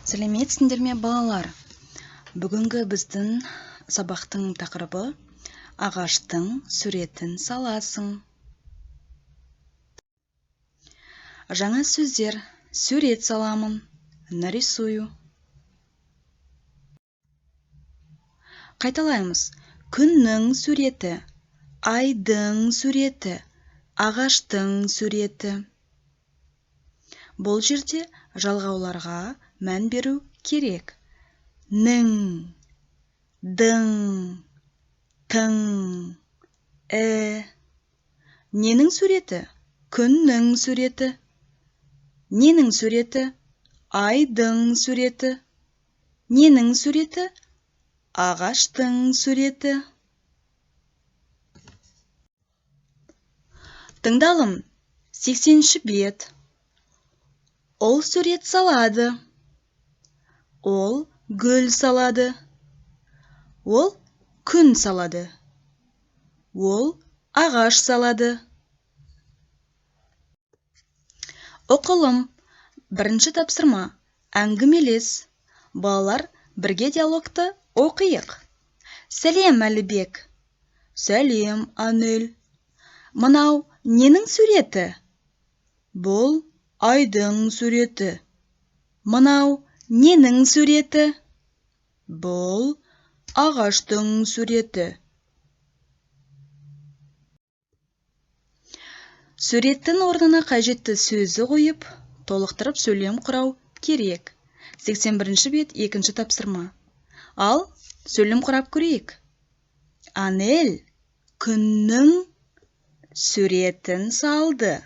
Сәлеметсіңдер ме, балалар? Бүгінгі біздің сабақтың тақырыбы: ағаштың суретін саласың. Жаңа сөздер: сурет саламын, нарисую. Қайталаймыз: күннің суреті, айдың суреті, ағаштың суреті. Бұл жерде жалғауларға мән беру керек. Нің, дың, тың, і. Ненің суреті? Күннің суреті. Ненің суреті? Айдың суреті. Ненің суреті? Ағаштың суреті. Тыңдалым, 80-ші бет. Ол сурет салады. Ол гүл салады. Ол күн салады. Ол ағаш салады. Оқылым. Бірінші тапсырма. Әңгімелес. Балалар, бірге диалогты оқиық. Сәлем, Әлібек. Сәлем, Анель. Мынау ненің суреті? Бұл айдың суреті. Мынау ненің суреті? Бұл ағаштың суреті. Суреттің орнына қажетті сөзді қойып, толықтырып сөйлем құрау керек. 81-ші бет, екінші тапсырма. Ал, сөйлем құрап көрейік. Анель күннің суретін салды.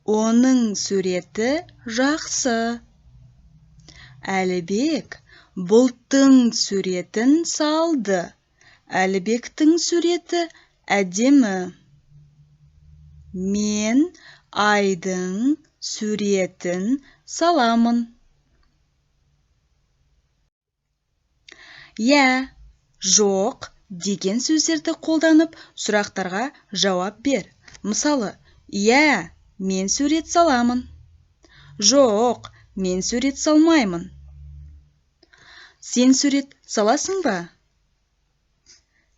Оның суреті жақсы. Әлібек бұлттың суретін салды. Әлібектің суреті әдемі. Мен айдың суретін саламын. Иә, жоқ деген сөздерді қолданып, сұрақтарға жауап бер. Мысалы, иә, мен сурет саламын. Жоқ, мен сурет салмаймын. Сен сурет саласың ба?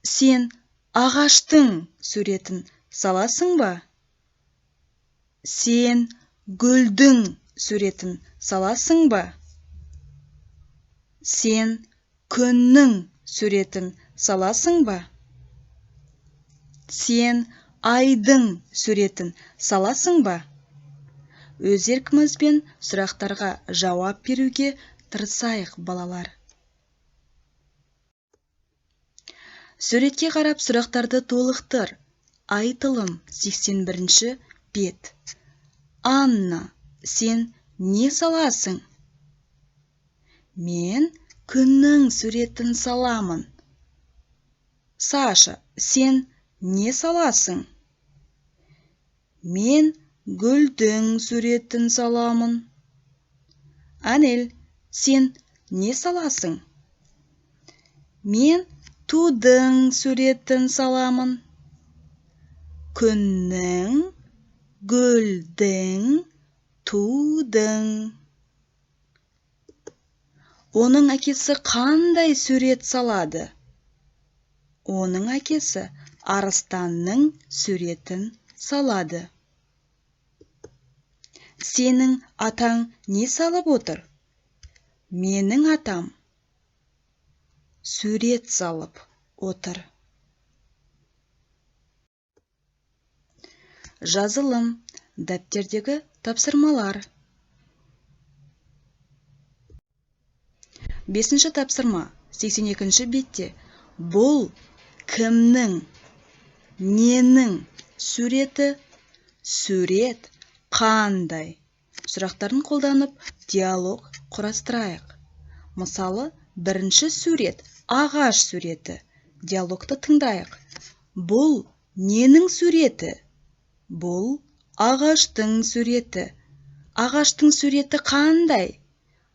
Сен ағаштың суретін саласың ба? Сен гүлдің суретін саласың ба? Сен күннің суретін саласың ба? Сен айдың суретін саласың ба? Өз еркімізбен сұрақтарға жауап беруге тырысайық, балалар. Суретке қарап сұрақтарды толықтыр. Айтылым, 81-ші бет. Анна, сен не саласың? Мен күннің суретін саламын. Саша, сен не саласың? Мен гүлдің суретін саламын. Анель, сен не саласың? Мен тудың суретін саламын. Күннің, гүлдің, тудың. Оның әкесі қандай сурет салады? Оның әкесі арыстанның суретін салады. Сенің атаң не салып отыр? Менің атам сурет салып отыр. Жазылым, дәптердегі тапсырмалар. 5-ші тапсырма, 82-ші бетте. Бұл кімнің, ненің суреті? Сурет қандай? Сұрақтарын қолданып, диалог құрастырайық. Мысалы, бірінші сурет ағаш суреті. Диалогты тыңдайық. Бұл ненің суреті? Бұл ағаштың суреті. Ағаштың суреті қандай?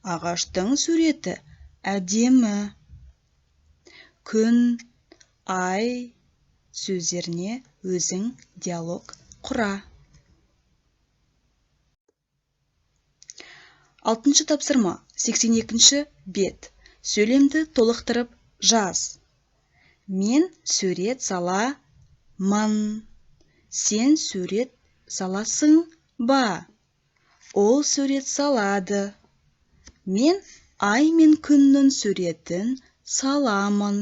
Ағаштың суреті әдемі. Күн, ай сөздеріне өзің диалог құра. Алтыншы тапсырма, 82-ші бет. Сөйлемді толықтырып жаз. Мен сурет саламын. Сен сурет саласың ба? Ол сурет салады. Мен ай мен күннің суретін саламын.